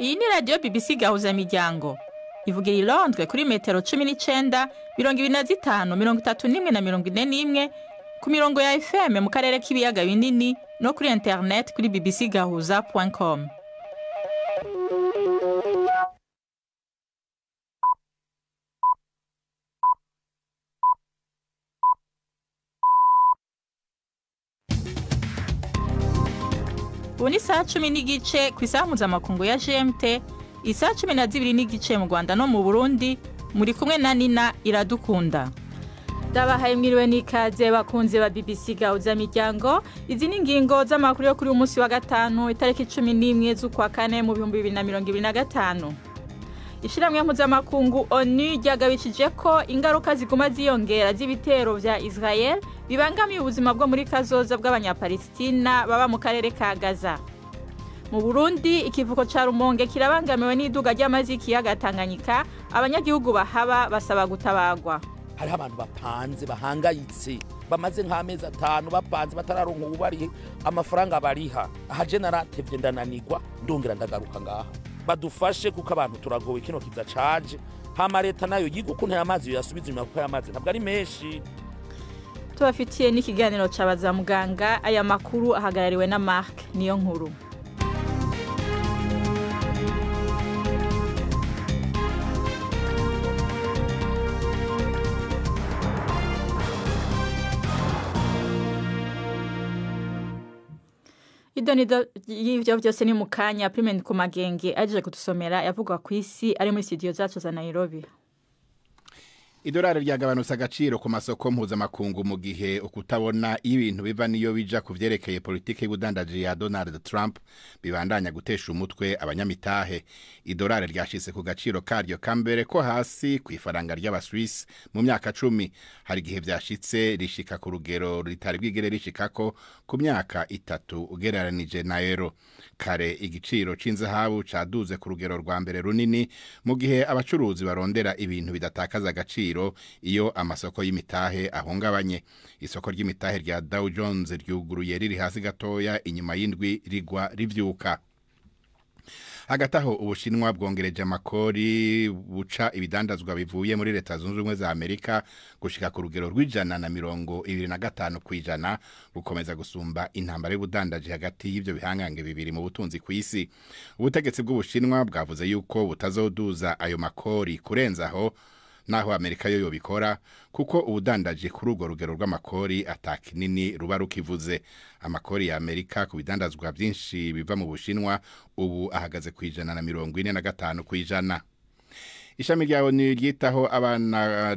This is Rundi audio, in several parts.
Iyi ni radiyo BBC Gahuzamiryango. Ivugira i Londres kuri metero 19, 25, 31 na 41 ku mirongo ya FM mu karere k'ibiyaga binini no kuri internet kuri bbcgahuza.com. Ubu ni saa 10:15 ku isaha mpuzamakungu ya GMT, isaha 12:15 mu Rwanda no mu Burundi, muri kumwe na Nina Iradukunda. Ndabahaye mwiriwe n'ikaze bakunze ba BBC Gahuzamiryango. Izi ni ingingo z'amakuru yo kuri uyu munsi wa gatanu itariki 11 z'ukwa kane mu 2025. Ishirahamwe mpuzamakungu ONU ryagabishije ko ingaruka ziguma ziyongera z'ibitero vya Israel bibangamiye ubuzima bwo muri kazoza bw'abanyapalestina baba mu karere ka Gaza. Mu Burundi ikivuko ca Rumonge kirabangamiwe n'iduga ry'amazi y'ikiyaga Tanganyika, abanyagihugu bahaba basaba gutabagwa. Hariho abantu bapanze bahangayitse bamaze nk'amezi 5 bapanze batararonka ububari amafaranga bariha. Aha je naratevye ndananirwa ndongera ndagaruka ngaha. Badufashe kuko abantu turagowe kino kiza caje. Hama leta nayo yiga ukuntu aya mazi yoyasubiza inyuma kuko aya mazi ntabwo ari menshi. Tubafitiye n'ikiganiro c'abaza muganga. Aya makuru ahagarariwe na Mark niyo nkuru. Idonido y'ivyo vyose ni mukanya Prime ku magenge aje kutusomera yavugwa ku isi ari muri studio zacu za Nairobi. Idolari ryagabanutse agaciro ku masoko mpuzamakungu mu gihe ukutabona ibintu biva niyo bija ku vyerekeye politike y'ubudandaji ya Donald Trump bibandanya gutesha umutwe abanyamitahe. Idolari ryashitse ku gaciro karyo kambere ko hasi ku ifaranga ry'abaswiss mu myaka 10. Hari igihe vyashitse rishika ku rugero ritari bwigere rishikako ku myaka 3 ugereranije na euro. Kare igiciro c'inzahabu caduze ku rugero rwa mbere runini mu gihe abacuruzi barondera ibintu bidatakaza agaciro iyo amasoko y'imitahe ahungabanye. Isoko ry'imitahe rya Dow Jones ryuguruye riri hasi gatoya inyuma y'indwi rigwa rivyuka. Hagati aho Ubushinwa bwongereje amakori buca ibidandazwa bivuye muri Leta Zunze Ubumwe za Amerika gushika ku rugero rw'125% bukomeza gusumba intambara y'ubudandaji hagati y'ivyo bihangange bibiri mu butunzi kw'isi. Ubutegetsi bw'Ubushinwa bwavuze yuko butazoduza ayo makori kurenzaho naho Amerika yo yobikora kuko ubudandaji kuri urwo rugero rw'amakori atakinini ruba rukivuze. Amakori ya Amerika ku bidandazwa byinshi biva mu Bushinwa ubu ahagaze ku 145%. Ishami rya ONU ryitaho abana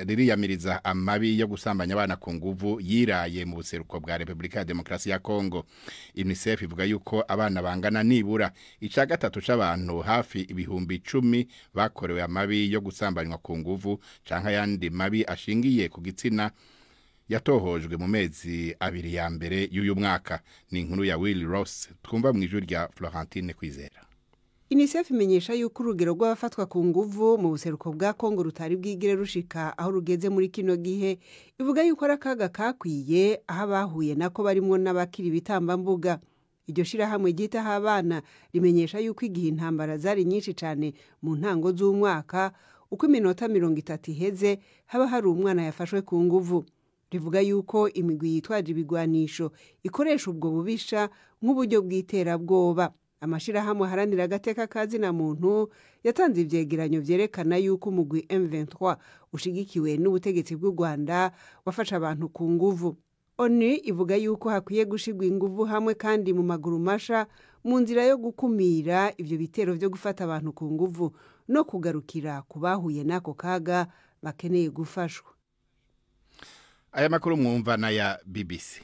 ririyamiriza amabi yo gusambanya abana ku nguvu yiraye mu buseruko bwa Republika ya Demokarasi ya Kongo. UNICEF ivuga yuko abana bangana nibura ica gatatu c'abantu hafi 10,000 bakorewe amabi yo gusambanywa ku nguvu canke ayandi mabi ashingiye ku gitsina yatohojwe mu mezi 2 ya mbere y'uyu mwaka. Ni inkuru ya Will Ross twumva mu ijwi rya Florentine Kwizera. UNICEF imenyesha yuko urugero rw'abafatwa ku nguvu mu buseruko bwa Kongo rutari bwigire rushika aho rugeze muri kino gihe. Ivuga yuko ari akaga kakwiye aho abahuye nako barimwo n'abakiri ibitambambuga. Iryo shirahamwe ryitaho abana rimenyesha yuko igihe intambara zari nyinshi cane mu ntango z'umwaka, uko iminota 30 iheze haba hari umwana yafashwe ku nguvu. Rivuga yuko imigwi yitwaje ibigwanisho ikoresha ubwo bubisha nk'uburyo bw'iterabwoba. Amashirahamwe aharanira agateka kazina muntu yatanze ivyegeranyo vyerekana yuko umugwi M23 ushigikiwe n'ubutegetsi bw'u Rwanda wafasha abantu ku nguvu. ONU ivuga yuko hakwiye gushigwa inguvu hamwe kandi mu maguru masha mu nzira yo gukumira ivyo bitero vyo gufata abantu ku nguvu no kugarukira kubahuye nako kaga bakeneye gufashwa. Aya makuru mwumva na ya BBC.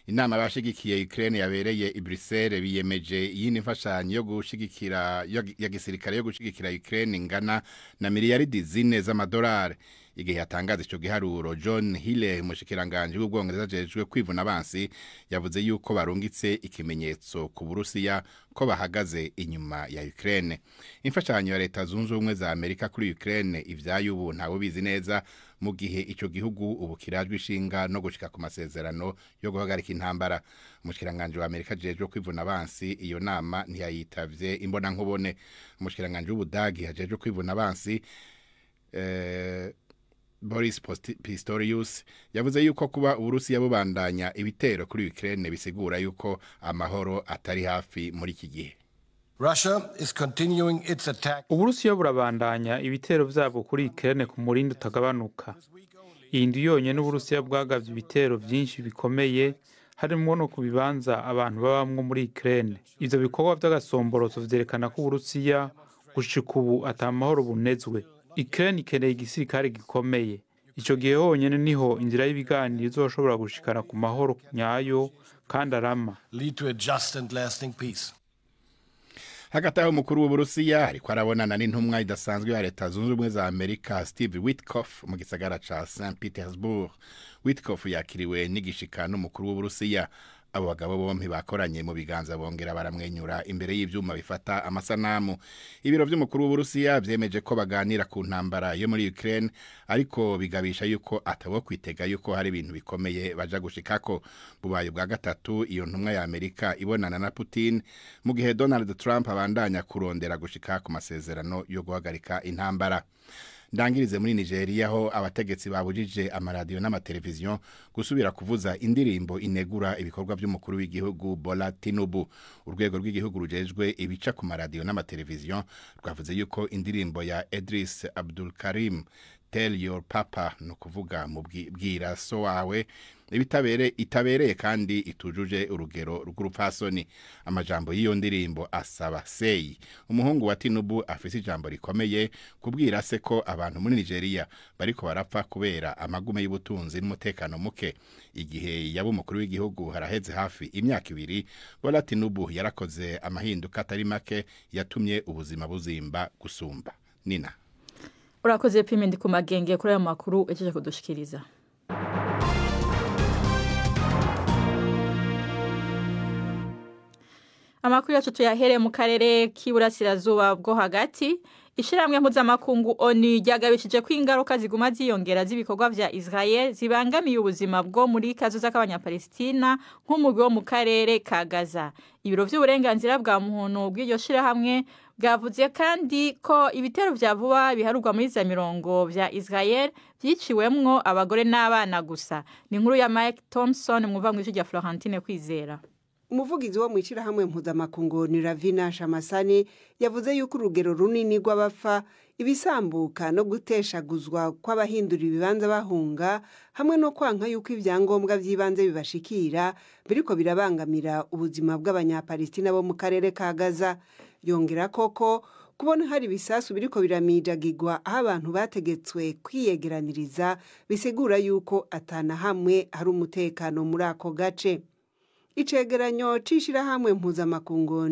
Inama bashigikiye Ukraine yabereye i Bruxelles biyemeje yindi mfashanyo yo gushigikira ya gisirikare yo gushigikira Ukraine ingana na miliyaridi 4 z'amadolari. Igihe yatangaza ico giharuro, John Hille, umushikiranganje w'Ubwongereza ajejwe kwivuna abansi, yavuze yuko barungitse ikimenyetso ku Burusiya ko bahagaze inyuma ya Ukraine. Imfashanyo ya Leta Zunze Ubumwe za Amerika kuri Ukraine ivyayo ubu ntawe bizi neza, mu gihe ico gihugu ubu kirajwe ishinga no gushika ku masezerano yo guhagarika intambara. Umushikiranganje wa Amerika ajejwe kwivuna abansi iyo nama ntiyayitavye imbona nkubone. Umushikiranganje w'Ubudagi ajejwe kwivuna abansi Boris Pistorius yavuze yuko kuba Uburusiya bubandanya ibitero kuri Ukraine bisigura yuko amahoro atari hafi muri iki gihe. Russia is continuing its attack. Uburusiya burabandanya ibitero vyabwo kuri Ukraine ku murindi utagabanuka. Iyi ndwi yonyene Uburusiya bwagavye ibitero vyinshi bikomeye, harimwo no ku bibanza abantu babamwo muri Ukraine. Ivyo bikorwa vy'agasomboroso vyerekana ko Uburusiya gushika ubu ata mahoro bunezwe. Ukraine ikeneye igisirikare gikomeye. Ico gihe honyene niho inzira y'ibiganiro izoshobora gushikana ku mahoro nyayo kandi arama. Lead to a just and lasting peace. Hagati aho, umukuru w'Uburusiya ariko arabonana n'intumwa idasanzwe ya Leta Zunze Ubumwe za Amerika Steve Witkoff mu gisagara ca St Petersburg. Witkoff yakiriwe n'igishika n'umukuru w'Uburusiya. Abo bagabo bompi bakoranye mu biganza bongera baramwenyura imbere y'ivyuma bifata amasanamu. Ibiro vy'umukuru w'Uburusiya vyemeje ko baganira ku ntambara yo muri Ukraine, ariko bigabisha yuko atabo kwitega yuko hari ibintu bikomeye baja gushikako. Bubaye bwa gatatu iyo ntumwa ya Amerika ibonana na Putin, mu gihe Donald Trump abandanya kurondera gushika ku masezerano yo guhagarika intambara. Ndangirize muri Nigeria, aho abategetsi babujije amaradiyo n'amateleviziyo gusubira kuvuza indirimbo inegura ibikorwa by'umukuru w'igihugu Bola Tinubu. Urwego rw'igihugu rujejwe ibica ku maradiyo n'amateleviziyo rwavuze yuko indirimbo ya Idris Abdul Karim, "Tell Your Papa", no kuvuga mu bwira so wawe, ibitabere itabereye kandi itujuje urugero rw'urupfasoni. Amajambo y'iyo ndirimbo asaba Seyi, umuhungu wa Tinubu afise ijambo rikomeye, kubwira se ko abantu muri Nigeria bariko barapfa kubera amagume y'ubutunzi n'umutekano muke. Igihe yaba umukuru w'igihugu haraheze hafi imyaka 2, Bola Tinubu yarakoze amahinduka atari make yatumye ubuzima buzimba gusumba. Nina. Urakoze Pime ndi ku magenge kuri ayo makuru ejeje kudushikiriza. Amakuru yacu tuyahere mu karere k'iburasirazuba bwo hagati. Ishirahamwe mpuzamakungu ONU ryagabishije ko ingaruka ziguma ziyongera z'ibikorwa vya Israel zibangamiye ubuzima bwo muri kazoza k'Abanyapalestina nk'umugwi wo mu karere ka Gaza. Ibiro vy'uburenganzira bwa muntu bw'iryo shirahamwe bwavuze kandi ko ibitero vya vuba biharurwa muri za mirongo vya Israel vyiciwemwo abagore n'abana gusa. Ni inkuru ya Mike Thompson mwumva mw'ijwi rya Florentine Kwizera. Umuvugizi wo mw'ishirahamwe mpuzamakungu ni Ravina Shamasani yavuze yuko urugero runini rw'abapfa, ibisambuka no guteshaguzwa kw'abahindura ibibanza bahunga, hamwe no kwanka yuko ibyangombwa by'ibanze bibashikira biriko birabangamira ubuzima bw'Abanyapalestina bo mu karere ka Gaza. Yongera koko kubona hari ibisasu biriko biramijagirwa aho abantu bategetswe kwiyegeraniriza bisigura yuko atana hamwe hari umutekano muri ako gace. Icegeranyo c'ishirahamwe mpuzamakungu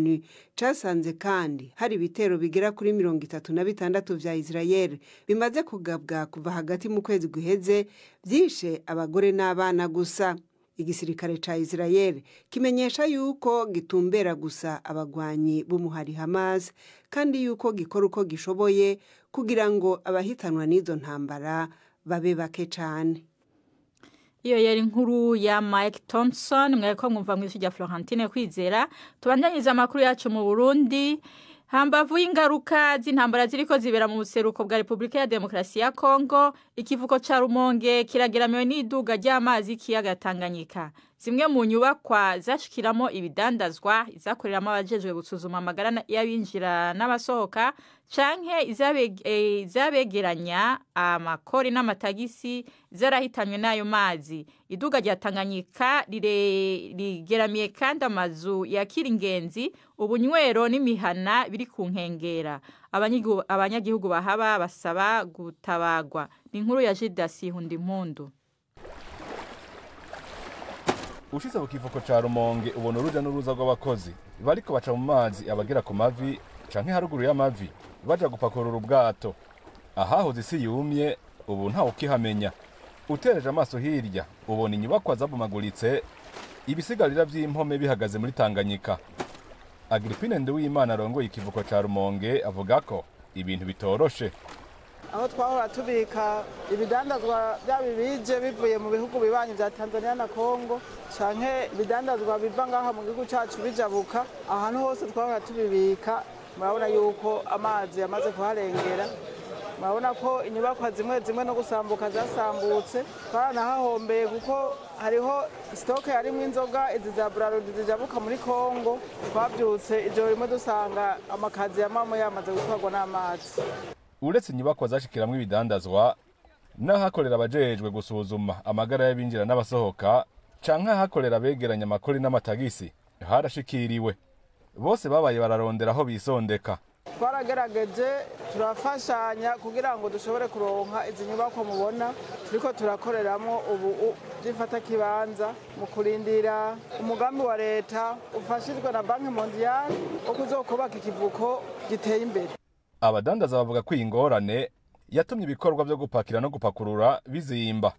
casanze kandi hari ibitero bigera kuri 36 vya Israel bimaze kugabwa kuva hagati mu kwezi guheze, vyishe abagore n'abana gusa. Igisirikare ca Israel kimenyesha yuko gitumbera gusa abagwanyi b'umuhari Hamas, kandi yuko gikora uko gishoboye kugira ngo abahitanwa n'izo ntambara babe bake cane. Iyo yari inkuru ya Mike Thompson mwariko mwumva mw'ijwi rya Florentine Kwizera. Tubandanyiriza amakuru yacu mu Burundi. Hambavu y'ingaruka z'intambara ziriko zibera mu buseruko bwa Republika ya Demokarasi ya Kongo, ikivuko ca Rumonge kirageramiwe n'iduga ry'amazi y'ikiyaga Tanganyika. Zimwe mu nyubakwa zashikiramo ibidandazwa, izakoreramo abajejwe gusuzuma amagara y'abinjira n'abasohoka, canke izabegeranya amakori n'amatagisi zarahitanywe n'ayo mazi. Iduga rya Tanganyika rigeramiye kandi amazu yakira ingenzi, ubunywero n'imihana biri ku nkengera. Abanyagihugu bahaba basaba gutabagwa. Ni inkuru ya Jidasi Hundimpundu. Ushitse ku kivuko ca Rumonge ubona uruja n'uruza rw'abakozi bariko baca mu mazi abagera ku mavi canke haruguru y'amavi baja gupakurura ubwato. Ahahoze isi yumye Ubu ntawe ukihamenya. Utereje amaso hirya ubona inyubakwa zabomaguritse, ibisigarira vy'impome bihagaze muri Tanganyika. Agrippine Nduwimana arongoye ikivuko ca Rumonge avuga ko ibintu bitoroshe. Aho twahora tubika ibidandazwa byaba bije bivuye mu bihugu bibanyi vya Tanzania na Kongo, canke ibidandazwa biva ngaha mu gihugu cacu bijabuka, ahantu hose twahora tubibika, murabona yuko amazi yamaze kuharengera. Murabona ko inyubakwa zimwe zimwe no gusambuka zasambutse, twaranahahombeye kuko hariho sitoke yarimwo inzoga izi za Braludi zijabuka muri Kongo. Twavyutse ijoro rimwe dusanga amakazi ya mama yamaze gutwarwa n'amazi. Uretse inyubakwa zashikiramwo ibidandazwa, n'ahakorera abajejwe gusuzuma amagara y'abinjira n'abasohoka, canke ahakorera abegeranya amakori n'amatagisi harashikiriwe. Bose babaye bararondera aho bisondeka. Twaragerageje turafashanya kugira ngo dushobore kuronka izi nyubakwa mubona turiko turakoreramo ubu by'imfatakibanza, mu kurindira umugambi wa leta ufashijwe na Banki Mondiale wo kuzokubaka ikivuko giteye imbere. Abadandaza bavuga ko iyi ngorane yatumye ibikorwa byo gupakira no gupakurura bizimba.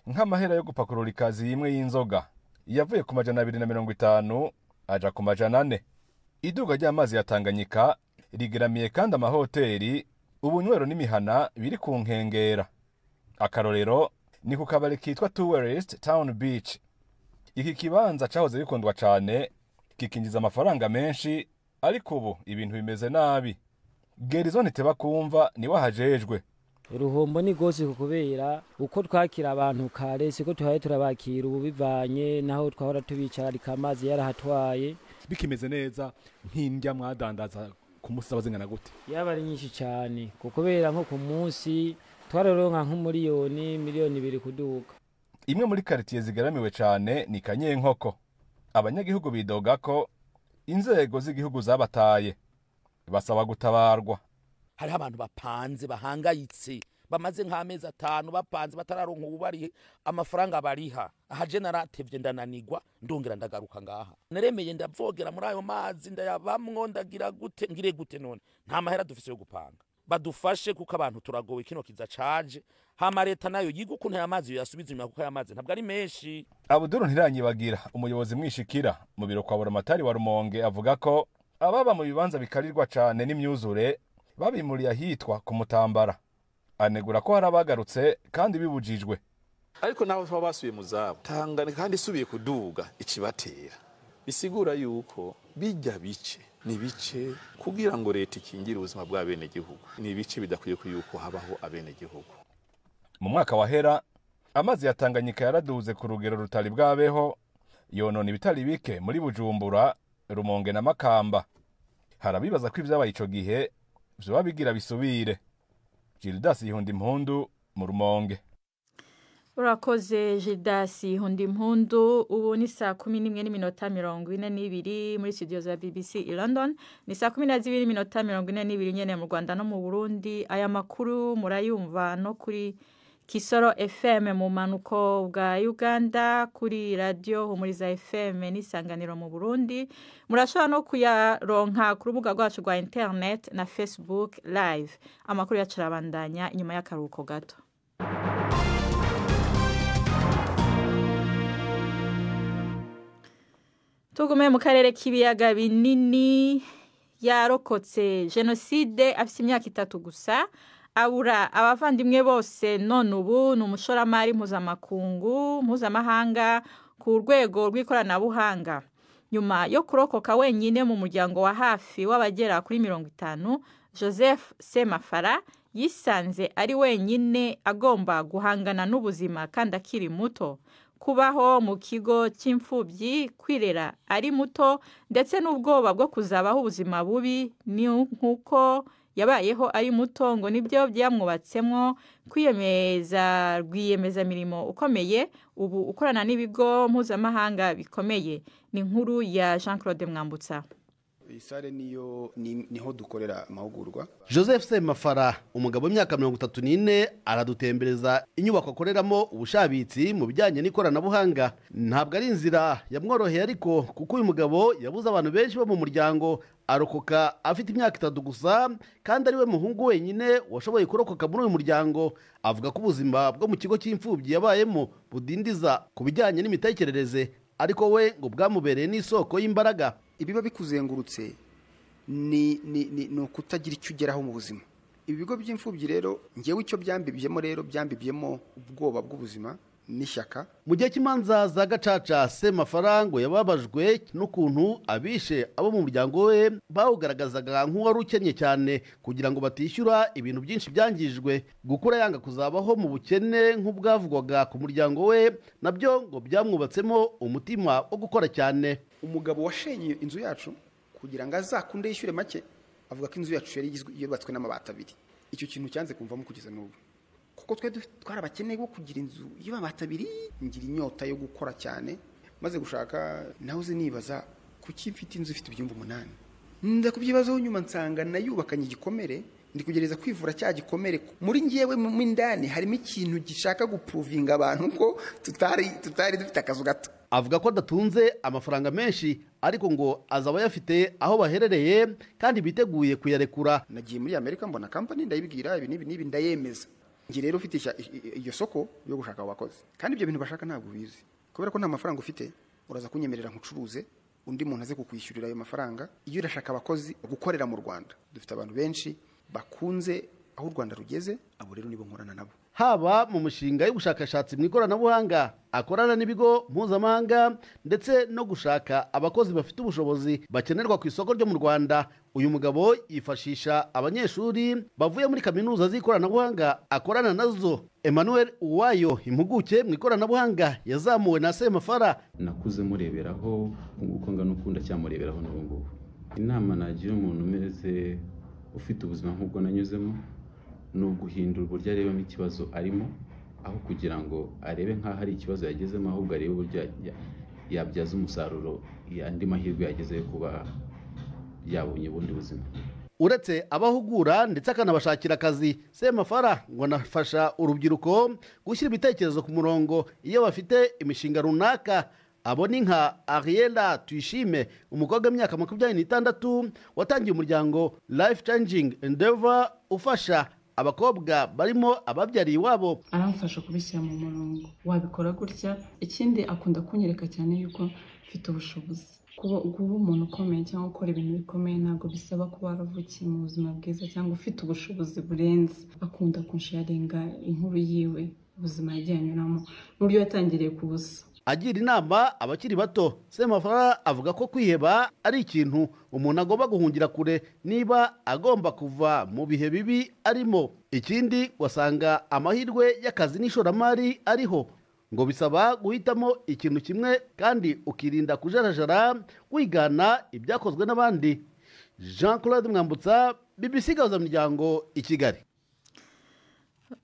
Nk'amahera yo gupakurura ikazi imwe y'inzoga yavuye ku 250 aja ku 400. Iduga ry'amazi ya Tanganyika rigeramiye kandi amahoteli, ubunywero n'imihana biri ku nkengera. Akarorero ni ku kabari kitwa Tourist Town Beach. Iki kibanza cahoze gikundwa cane, kikinjiza amafaranga menshi, ariko ubu ibintu bimeze nabi. Gerizone Tebakumva niwe ahajejwe. Uruhombo ni rwose kubera uko twakira abantu kare siko tuhaye turabakira ubu, bivanye naho twahora tubicarika amazi yarahatwaye. Bikimeze neza nk'indya mwadandaza ku munsi zaba gute? Yaba ari nyinshi cyane, kubera nko ku munsi twararonka nk'umuriyoni, 2 miliyoni kuduka. Imwe muri karitiye zigaramiwe cane ni Kanyenkoko. Abanyagihugu bidoga ko inzego z'igihugu zabataye, basaba gutabarwa. Hariho abantu bapanze bahangayitse, bamaze nk'amezi 5 bapanze batararonka uwubarihe amafaranga bariha. Aha je naratevye ndananigwa, ndongera ndagaruka ngaha. Naremeye ndavogera muri ayo mazi, ndayabamwo, ndagira gute ngire gute none nta mahera dufise yo gupanga. Badufashe kuko abantu turagowe, kino kiza caje. Hama leta nayo yiga ukuntu aya mazi yoyasubiza inyuma, kuko aya mazi ntabwo ari menshi. Abuduru Ntiranyibagira, umuyobozi mwishikira mu biro kwa Buramatari wa Rumonge, avuga ko ababa mu bibanza bikarirwa cane n'imyuzure babimuriye ahitwa ku Mutambara. Anegura ko hari abagarutse kandi bibujijwe. Ariko naho baba basubiye mu zabo, Tanganyika kandi isubiye kuduga ikibatera, bisigura yuko bijya bice ni bice kugira ngo leta ikingire ubuzima bw'abenegihugu, ni ibice bidakwiye ko yuko habaho abenegihugu. Mu mwaka wahera amazi ya Tanganyika yaraduze ku rugero rutari bwabeho, yonona ibitari bike muri Bujumbura, Rumonge na Makamba. Harabibaza ko ivyabaye ico gihe vyoba bigira bisubire. Gildas Yihunda Impundu mu Rumonge. Urakoze Gildas Yihunda Impundu. Ubu ni 11:42 muri studio za BBC i London, ni 12:42 nyene mu Rwanda no mu Burundi. Aya makuru murayumva no kuri Kisoro FM mu manuko bwa Uganda, kuri radio Humuriza FM n'isanganiro mu Burundi. Murashobora no kuyaronka ku rubuga rwacu rwa internet na Facebook Live. Amakuru yacu arabandanya inyuma y'akaruhuko gato. Tugume mu karere k'ibiyaga binini. Yarokotse jenoside afite imyaka 3 gusa, abura abavandimwe bose, none ubu ni umushoramari mpuzamakungu mpuzamahanga ku rwego rw'ikoranabuhanga. Nyuma yo kurokoka wenyine mu muryango wa hafi w'abagera kuri 50, Joseph Semafara yisanze ari wenyine agomba guhangana n'ubuzima kandi akiri muto. Kubaho mu kigo cy'imfubyi, kwirera ari muto, ndetse n'ubwoba bwo kuzabaho ubuzima bubi ni nk'uko yabayeho ari muto, ngo nibyo byamwubatsemo kwiyemeza rwiyemezamirimo ukomeye ubu ukorana n'ibigo mpuzamahanga bikomeye. Ni inkuru ya Jean Claude Mwambutsa. Iyi salle niyo niho dukorera amahugurwa. Joseph Semafara, umugabo w'imyaka 34, aradutembereza inyubako akoreramo ubushabitsi mu bijyanye n'ikoranabuhanga. Ntabwo ari inzira yamworoheye ariko, kuko uyu mugabo yabuze abantu benshi bo mu muryango, arokoka afite imyaka 3 gusa, kandi ariwe muhungu wenyine washoboye kurokoka muri uyu muryango. Avuga ko ubuzima bwo mu kigo cy'imfubyi yabayemo budindiza ku bijyanye n'imitekerereze, ariko we ngo bwamubereye n'isoko y'imbaraga. Ibiba bikuzengurutse ni ukutagira icyo ugeraho mu buzima. Ibi bigo by'imfubyi rero ngewe icyo byambibyemo rero byambibyemo ubwoba bw'ubuzima n'ishyaka. Mu gihe cy'imanza za gacaca, Semafara ngo yababajwe n'ukuntu abishe abo mu muryango we bawugaragazaga nk'uwari ukennye cyane kugira ngo batishyura ibintu byinshi byangijwe. Gukura yanga kuzabaho mu bukene nk'ubwavugwaga ku muryango we, nabyo ngo byamwubatsemo umutima wo gukora cyane. Umugabo washenye inzu yacu kugira ngo azakunde yishyure make, avuga ko inzu yacu yari yubatswe n'amabati 2. Icyo kintu cyanze kumvamo kugeza n'ubu, kuko twe twari abakene bo kugira inzu y'amabati 2. Ngira inyota yo gukora cyane, maze gushaka nahoze nibaza kuki mfite inzu ifite ibyumba 8. Ndakubyibazaho nyuma nsanga nayubakanye igikomere, ndi kugereza kwivura cya gikomere. Muri ngewe mu indani harimo ikintu gishaka guprovinga abantu ko tutari dufite akazu gato. Avuga ko adatunze amafaranga menshi, ariko ngo azaba yafite aho baherereye kandi biteguye kuyarekura. Nagiye muri Amerika mbona company, ndayibwira ibi n'ibi n'ibi, ndayemeza. Ngi rero ufite iyo soko yo gushaka abakozi, kandi ibyo bintu bashaka ntabwo bizi, kubera ko nta mafaranga ufite. Uraza kunyemerera nkucuruze, undi muntu aze kukwishyurira ayo mafaranga. Iyo urashaka abakozi gukorera mu Rwanda, dufite abantu benshi bakunze aho u Rwanda rugeze, abo rero nibo nkorana nabo. Haba mu mushinga y'ubushakashatsi mu ikoranabuhanga akorana n'ibigo mpuzamahanga, ndetse no gushaka abakozi bafite ubushobozi bakenerwa ku isoko ryo mu Rwanda, uyu mugabo yifashisha abanyeshuri bavuye muri kaminuza z'ikoranabuhanga akorana nazo. Emmanuel Uwayo, impuguke mu ikoranabuhanga, yazamuwe na Semafara. Nakuze mureberaho uko ngana ukunda cyamureberaho n'ubu ngubu. Inama nagira umuntu umeze ufite ubuzima nk'ubwo nanyuzemo ni uguhindura uburyo arebamo ikibazo arimo, aho kugira ngo arebe nk'aho ari ikibazo yagezemo, ahubwo arebe uburyo yabyaza umusaruro andi mahirwe yagezeyo kuba yabonye ubundi buzima. Uretse abahugura ndetse akanabashakira akazi, Semafara ngo anafasha urubyiruko gushyira ibitekerezo ku murongo iyo bafite imishinga runaka. Abo ni nka Ariela Tuyishime, umukobwa w'imyaka 26 watangiye umuryango Life Changing Endeavor ufasha abakobwa barimo ababyariye iwabo. Aramfasha kubishyira mu murongo, wabikora gutya. Ikindi akunda kunyereka cyane yuko mfite ubushobozi. Kuba umuntu ukomeye cyangwa gukora ibintu bikomeye ntabwo bisaba kuba waravukiye mu buzima bwiza cyangwa ufite ubushobozi burenze. Akunda kunsharinga inkuru yiwe, ubuzima yagiye anyuramo n'uburyo yatangiriye ku busa. Agira inama abakiri bato, Semafara avuga ko kwiheba ari ikintu umuntu agomba guhungira kure niba agomba kuva mu bihe bibi arimo. Ikindi wasanga amahirwe y'akazi n'ishoramari ariho, ngo bisaba guhitamo ikintu kimwe kandi ukirinda kujarajara wigana ibyakozwe n'abandi. Jean Claude Mwambutsa, BBC Gahuzamiryango i Kigali.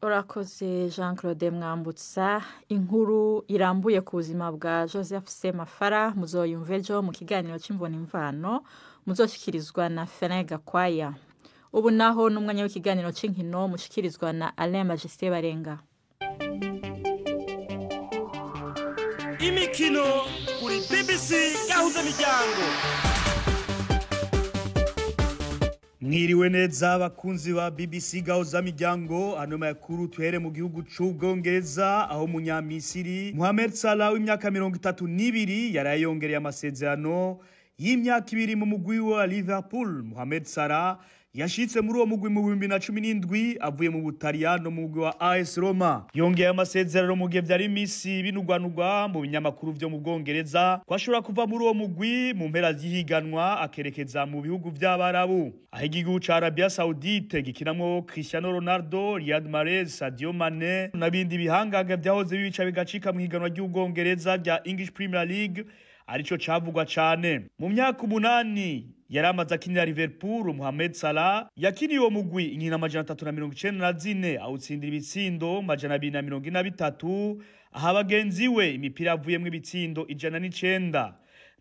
Urakoze Jean Claude Mwambutsa. Inkuru irambuye ku buzima bwa Joseph Semafara muzoyumva ejo mu kiganiro cy'Imvona Imvano muzoshyikirizwa na Felin Gakwaya. Ubu naho n'umwanya w'ikiganiro cy'inkino mushikirizwa na Alain Majesté Barenga. Imikino kuri BBC Gahuzamiryango. Mwiriwe neza abakunzi ba BBC Gahuzamiryango. Ano makuru tuhere mu gihugu c'Ubwongereza, aho umunyamisiri Mohamed Salah w'imyaka 32 yarayongereye amasezerano y'imyaka 2 mu mugwi wa Liverpool. Mohamed Salah yashitse muri uwo mugwi mu 2017 avuye mu Butaliyano mu mugwi wa AS Roma. Yongeye amasezerano mu gihe vyari imisi binugwanugwa mu binyamakuru vyo mu Bwongereza ko ashobora kuva muri uwo mugwi mu mpera z'ihiganwa akerekeza mu bihugu vy'Abarabu, aho igihugu ca Arabia Saudite gikinamwo Cristiano Ronaldo, Riyad Mahrez, Sadio Mane n'abindi bihangange vyahoze bibica bigacika mu higanwa ry'Ubwongereza rya English Premier League, arico cavugwa cane. Mu myaka 8 yari amaze akinira Liverpool, Mohamed Salah yakiniye uwo mugwi inkino 394 awutsindira ibitsindo 243, aha bagenzi we imipira avuyemwo ibitsindo 109.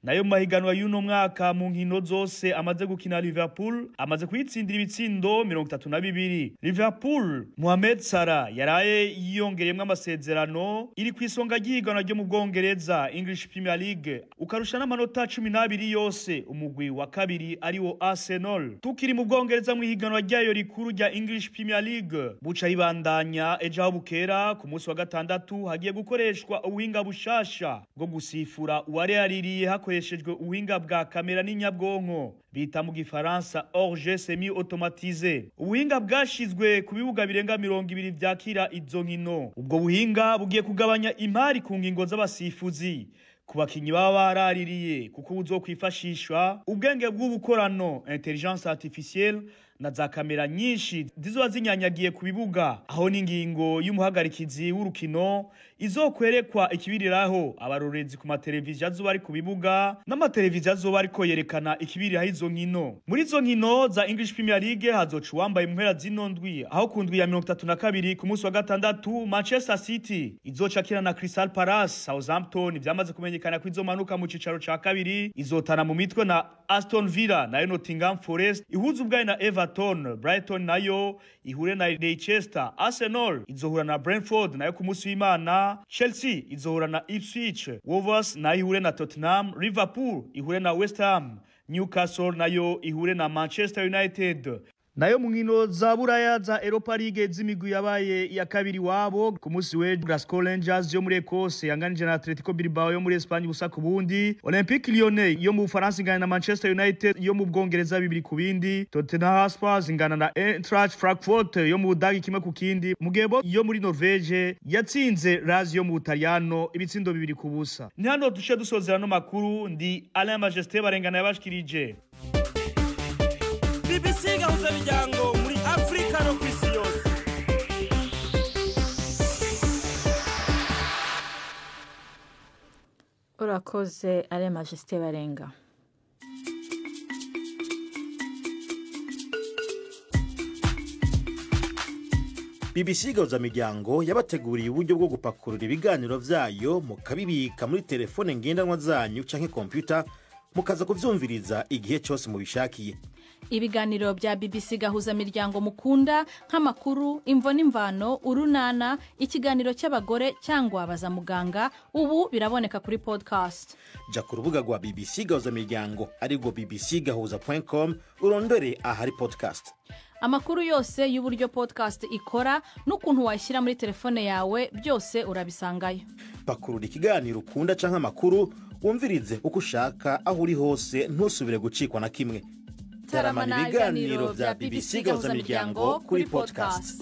Nayo mahiganwa y'uno mwaka mu nkino zose amaze gukina, Liverpool amaze kuyitsindira ibitsindo 32. Liverpool Mohamed Salah yaraye yiyongereyemwo amasezerano, iri ku isonga ry'ihiganwa ryo mu Bwongereza, English Premier League, ukarusha n'amanota 12 yose umugwi wa kabiri ariwo Arsenal. Tukiri mu Bwongereza, mu ihiganwa ryayo rikuru rya English Premier League, buca ribandanya ejo aho bukera ku munsi wa gatandatu, hagiye gukoreshwa ubuhinga bushasha bwo gusifura uwaraririye hakoreshejwe ubuhinga bwa kamera n'inyabwonko bita mu gifaransa hors-jeu semi automatisé. Ubuhinga bwashizwe ku bibuga birenga 20 vyakira izo nkino. Ubwo buhinga bugiye kugabanya imari ku ngingo z'abasifuzi ku bakinyi baba baraririye, kuko buzokwifashishwa ubwenge bw'ubukorano, intelligence artificielle, na za kamera nyinshi zizoba zinyanyagiye ku bibuga, aho n'ingingo y'umuhagarikizi w'urukino izokwerekwa ikibiriraho abarorezi ku mateleviziyo azoba ari ku bibuga n'amateleviziyo azoba ariko yerekana ikibiriraho izo nkino. Muri izo nkino za English Premier League hazoca uwambaye mu mpera zino ndwi, aho ku ndwi ya 32 ku munsi wa gatandatu Manchester City izoca kina na Crystal Palace. Southampton vyamaze kumenyekana ko izomanuka mu cicaro ca kabiri, izotana mu mitwe na Aston Villa, nayo Nottingham Forest ihuza ubwayo na Everton, Brighton nayo ihure na Leicester, Arsenal izohura na Brentford, nayo ku munsi w'Imana Chelsea izohura na Ipswich, Wolves nayo ihure na Tottenham, Liverpool ihure na West Ham, Newcastle nayo ihure na Manchester United. Nayo mu nkino za Buraya za Europa League z'imigwi yabaye iya kabiri wabo, ku munsi w'ejo Glasgow Rangers yo muri Ecosse yanganije na Atletico Bilbao yo muri Espagne 0-0. Olympique Lyonnais yo mu Bufaransa ingana na Manchester United yo mu Bwongereza 2-2. Tottenham Hotspur ingana na Eintracht Frankfurt yo mu Budagi 1-0. Mugebo yo muri Norvege yatsinze Lazio yo mu Butaliyano ibitsindo 2-0. Ni hano duce dusozera no makuru. Ndi Alain Majesté Barengana yabashikirije. BBC Gahuza Miryango muri Afrika no kwisi yose. Urakoze Alain Majesté Barenga. BBC Gahuza Miryango yabateguriye uburyo bwo gupakurura ibiganiro vyayo mukabibika muri telefone ngendanwa zanyu canke kompyuta, mukaza kuvyumviriza igihe cyose mubishakiye. Ibiganiro bya BBC Gahuza Miryango mukunda nk'amakuru, imvo n'imvano, urunana, ikiganiro cy'abagore cyangwa baza muganga, ubu biraboneka kuri podcast. Ja ku rubuga rwa BBC Gahuza Miryango arirwo bbcgahuza.com, urondore ahari podcast. Amakuru yose y'uburyo podcast ikora n'ukuntu wayishyira muri telefone yawe byose urabisangayo. Pakurura ikiganiro ukunda canke amakuru, wumvirize uko ushaka aho uri hose, ntusubire gucikwa na kimwe. Taramana ibiganiro bya BBC Gahuza Miryango kuri podcast.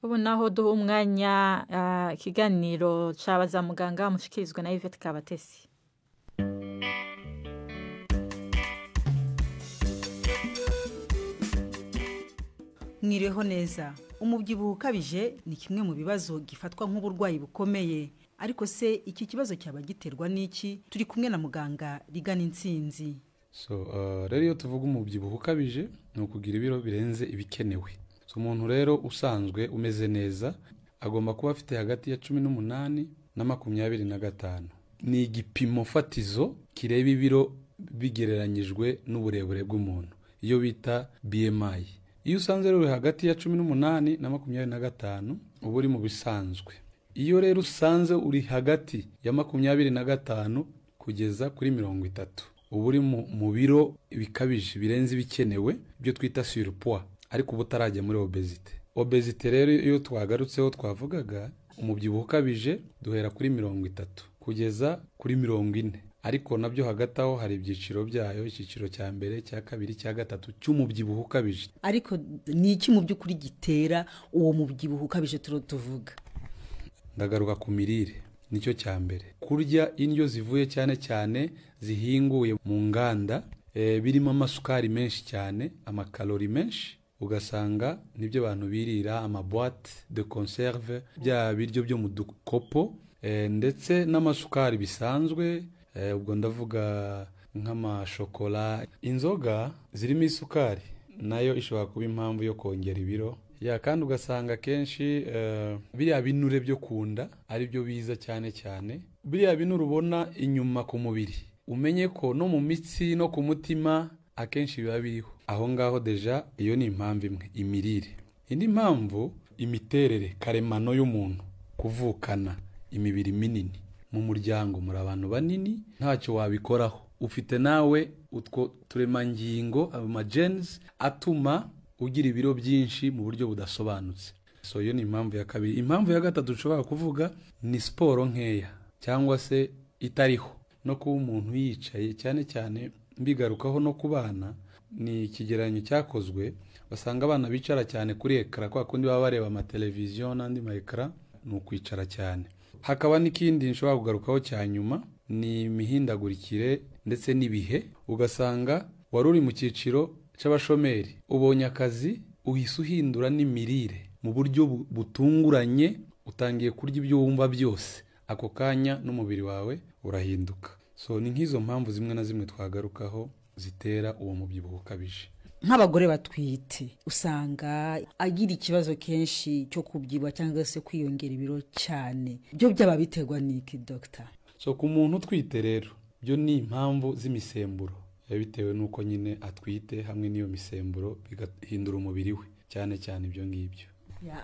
Ubu naho duha umwanya ikiganiro c'abaza muganga mushikirizwa na Yvette Kabatesi. Mwiriho neza. Umubyibuho ukabije ni kimwe mu bibazo gifatwa nk'uburwayi bukomeye, ariko se iki kibazo cyaba giterwa n'iki? Turi kumwe na muganga Rigana Intsinzi. So rero iyo tuvuga umubyibuho ukabije ni ukugira ibiro birenze ibikenewe. So umuntu rero usanzwe umeze neza agomba kuba afite hagati ya 18 na 25. Ni igipimo fatizo kireba ibiro bigereranyijwe n'uburebure bw'umuntu, iyo bita BMI. Iyo usanze rero hagati ya 18 na 25 uba uri mu bisanzwe. Iyo rero usanze uri hagati ya 25 kugeza kuri 30 uba uri mu biro bikabije birenze ibikenewe, ibyo twita surpoids, ariko uba utarajya muri obesite. Obesite rero iyo twagarutseho twavugaga umubyibuho ukabije duhera kuri 30 kugeza kuri 40, ariko nabyo hagati aho hari ibyiciro byayo, icyiciro cya mbere, cya kabiri, cya gatatu cy'umubyibuho ukabije. Ariko ni iki mu by'ukuri gitera uwo mubyibuho ukabije tuvuga? Ndagaruka ku mirire, nicyo cya mbere. Kurya indyo zivuye cyane cyane zihinguye mu nganda, birimo amasukari menshi cyane, amakalori menshi, ugasanga nibyo abantu birira, amaboîte de conserve, bya biryo byo mu dukopo, ndetse n'amasukari bisanzwe, ubwo ndavuga nk'amashokora. Inzoga zirimo isukari nayo ishobora kuba impamvu yo kongera ibiro. Ya, kandi ugasanga akenshi biriya binure byo kunda ari byo biza cyane cyane. Biriya binure ubona inyuma ku mubiri, umenye ko no mu mitsi no ku mutima akenshi biba biriho aho ngaho. Déjà iyo ni impamvu imwe, imirire. Indi mpamvu, imiterere karemano y'umuntu, kuvukana imibiri minini mu muryango, muri abantu banini, ntacyo wabikoraho, ufite nawe utwo turemangingo, ama genes atuma ugira ibiro byinshi mu buryo budasobanutse. So iyo ni impamvu ya kabiri. Impamvu ya gatatu ushobora kuvuga ni siporo nkeya cyangwa se itariho, no kuba umuntu yicaye cyane cyane. Mbigarukaho no ku bana, ni ikigereranyo cyakozwe, basanga abana bicara cyane kuri écran, kwa kundi baba bareba amateleviziyo n'andi ma écran, ni ukwicara cyane. Hakaba n'ikindi nshobora kugarukaho cya nyuma, ni imihindagurikire ndetse n'ibihe. Ugasanga wari uri mu cyiciro cy'abashomeri, ubonye akazi, uhise uhindura n'imirire mu buryo butunguranye, utangiye kurya ibyo wumva byose ako kanya, n'umubiri wawe urahinduka. So ni nk'izo mpamvu zimwe na zimwe twagarukaho zitera uwo mubyibuho ukabije. Nk'abagore batwite, usanga agira ikibazo kenshi cyo kubyibuha cyangwa se kwiyongera ibiro cyane. Byo byaba biterwa n'iki, dogita? So ku muntu utwite rero, byo ni impamvu z'imisemburo, biba bitewe n'uko nyine atwite hamwe n'iyo misemburo, bigahindura umubiri we cyane cyane ibyo ngibyo.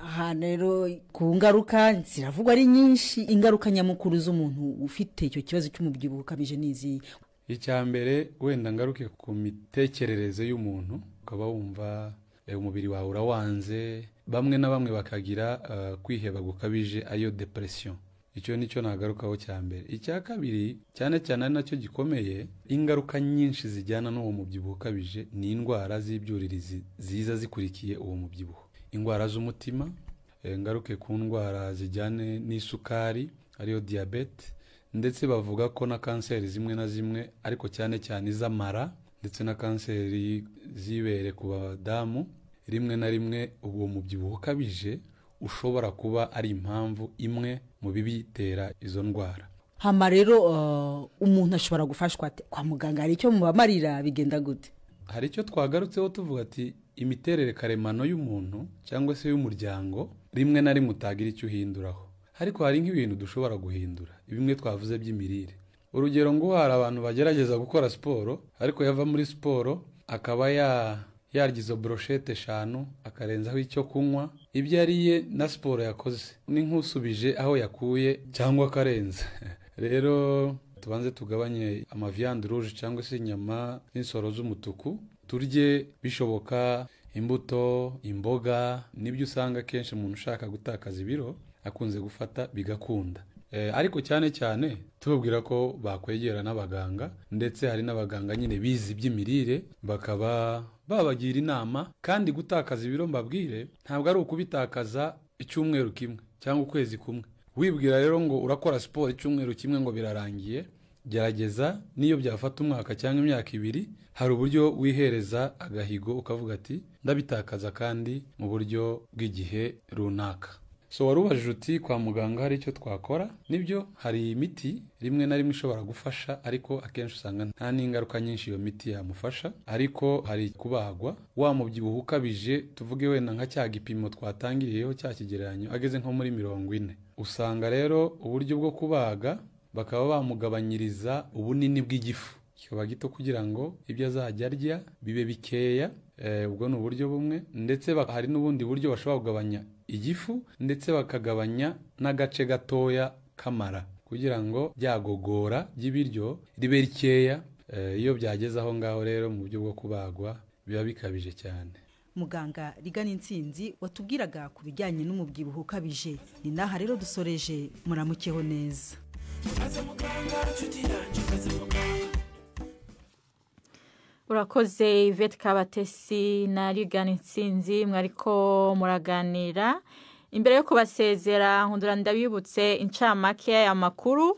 Aha rero ku ngaruka ziravugwa ari nyinshi, ingaruka nyamukuru z'umuntu ufite icyo kibazo cy'umubyibuho ukabije ni izihe? Icya mbere, wenda ngaruke ku mitekerereze y'umuntu, ukaba wumva umubiri wawe urawanze, bamwe na bamwe bakagira kwiheba gukabije, ariyo dépression. Icyo nicyo nagarukaho cya mbere. Icya kabiri, cyane cyane ari nacyo gikomeye, ingaruka nyinshi zijyana n'uwo mubyibuho ukabije ni indwara z'ibyuririzi ziza zikurikiye uwo mubyibuho, indwara z'umutima, ngaruke ku ndwara zijyane n'isukari ariyo diyabete, ndetse bavuga ko na kanseri zimwe na zimwe, ariko cyane cyane iz'amara, ndetse na kanseri z'ibere ku badamu. Rimwe na rimwe uwo mubyibuho ukabije ushobora kuba ari impamvu imwe mu bibitera izo ndwara. Hama rero umuntu ashobora gufashwa ate? Kwa muganga hari icyo mubamarira? Bigenda gute? Hari icyo twagarutseho tuvuga ati imiterere karemano y'umuntu cyangwa se y'umuryango, rimwe na rimwe utagira icyo uhinduraho, ariko hari nk'ibintu dushobora guhindura, bimwe twavuze by'imirire. Urugero ngo hari abantu bagerageza gukora siporo, ariko yava muri siporo akaba yarya izo brochettes 5, akarenzaho icyo kunywa. Ibyo yariye na siporo yakoze ni nk'usubije aho yakuye cyangwa akarenza. Rero tubanze tugabanye ama viande rouge cyangwa se inyama n'insoro z'umutuku, turye bishoboka imbuto, imboga. Nibyo usanga kenshi umuntu ushaka gutakaza ibiro akunze gufata bigakunda. Ariko cyane cyane tubabwira ko bakwegera n'abaganga, ndetse hari n'abaganga nyine bize iby'imirire, bakaba babagira inama. Kandi gutakaza ibiro, mbabwire, ntabwo ari ukubitakaza icyumweru kimwe cyangwa ukwezi kumwe. Wibwira rero ngo urakora siporo icyumweru kimwe ngo birarangiye, gerageza n'iyo byafata umwaka cyangwa imyaka 2. Hari uburyo wihereza agahigo ukavuga ati ndabitakaza kandi mu buryo bw'igihe runaka. So wari ubajije uti kwa muganga hari icyo twakora? Nibyo, hari imiti rimwe na rimwe ishobora gufasha, ariko akenshi usanga nta n'ingaruka nyinshi iyo miti yamufasha. Ariko hari kubagwa wa mubyibuho ukabije, tuvuge wenda nka cya gipimo twatangiriyeho, cya kigereranyo, ageze nko muri 40. Usanga rero uburyo bwo kubaga, bakaba bamugabanyiriza ubunini bw'igifu kikaba gito kugira ngo ibyo azajya arya bibe bikeya. Ubwo ni uburyo bumwe, ndetse hari n'ubundi buryo bashobora kugabanya igifu, ndetse bakagabanya n'agace gatoya k'amara kugira ngo byagogora by'ibiryo ribe rikeya. Iyo byageze aho ngaho rero mu buryo bwo kubagwa, biba bikabije cyane. Muganga Rigana Intsinzi watubwiraga ku bijyanye n'umubyibuho ukabije, ni n'aha rero dusoreje. Muramukeho neza. Muganga, nshuti yanjye, kaze muganga. Urakoze Yvette Kabatesi na Rigana Intsinzi mwariko muraganira. Imbere yo kubasezera, nkundura ndabibutse incamake y'amakuru.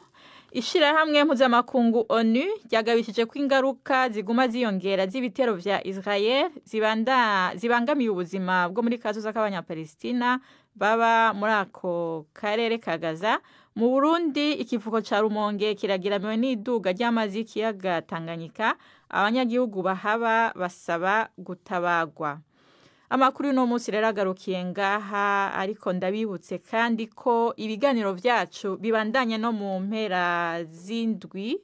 Ishirahamwe mpuzamakungu ONU ryagabishije ko ingaruka ziguma ziyongera z'ibitero vya Israel zibangamiye ubuzima bwo muri kazoza k'Abanyapalestina baba muri ako karere ka Gaza. Mu Burundi, ikivuko ca Rumonge kiragiramiwe n'iduga ry'amazi y'ikiyaga Tanganyika, abanyagihugu bahaba basaba gutabagwa. Amakuru y'uno munsi rero agarukiye ngaha, ariko ndabibutse kandi ko ibiganiro byacu bibandanye no mu mpera z'indwi.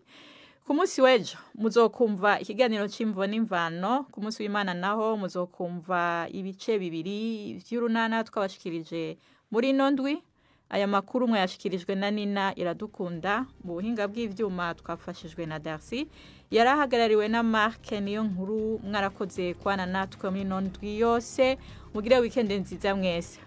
Ku munsi w'ejo muzokumva ikiganiro c'imvo n'imvano, ku munsi w'Imana naho muzokumva ibice bibiri vy'urunana twabashikirije muri ino ndwi. Aya makuru mwayashikirijwe na Nina Iradukunda, mu buhinga bw'ivyuma twafashijwe na Darcy, yari ahagarariwe na Mark niyo nkuru. Mwarakoze kwana natwe muri ino ndwi yose, mugire weekend nziza mwese.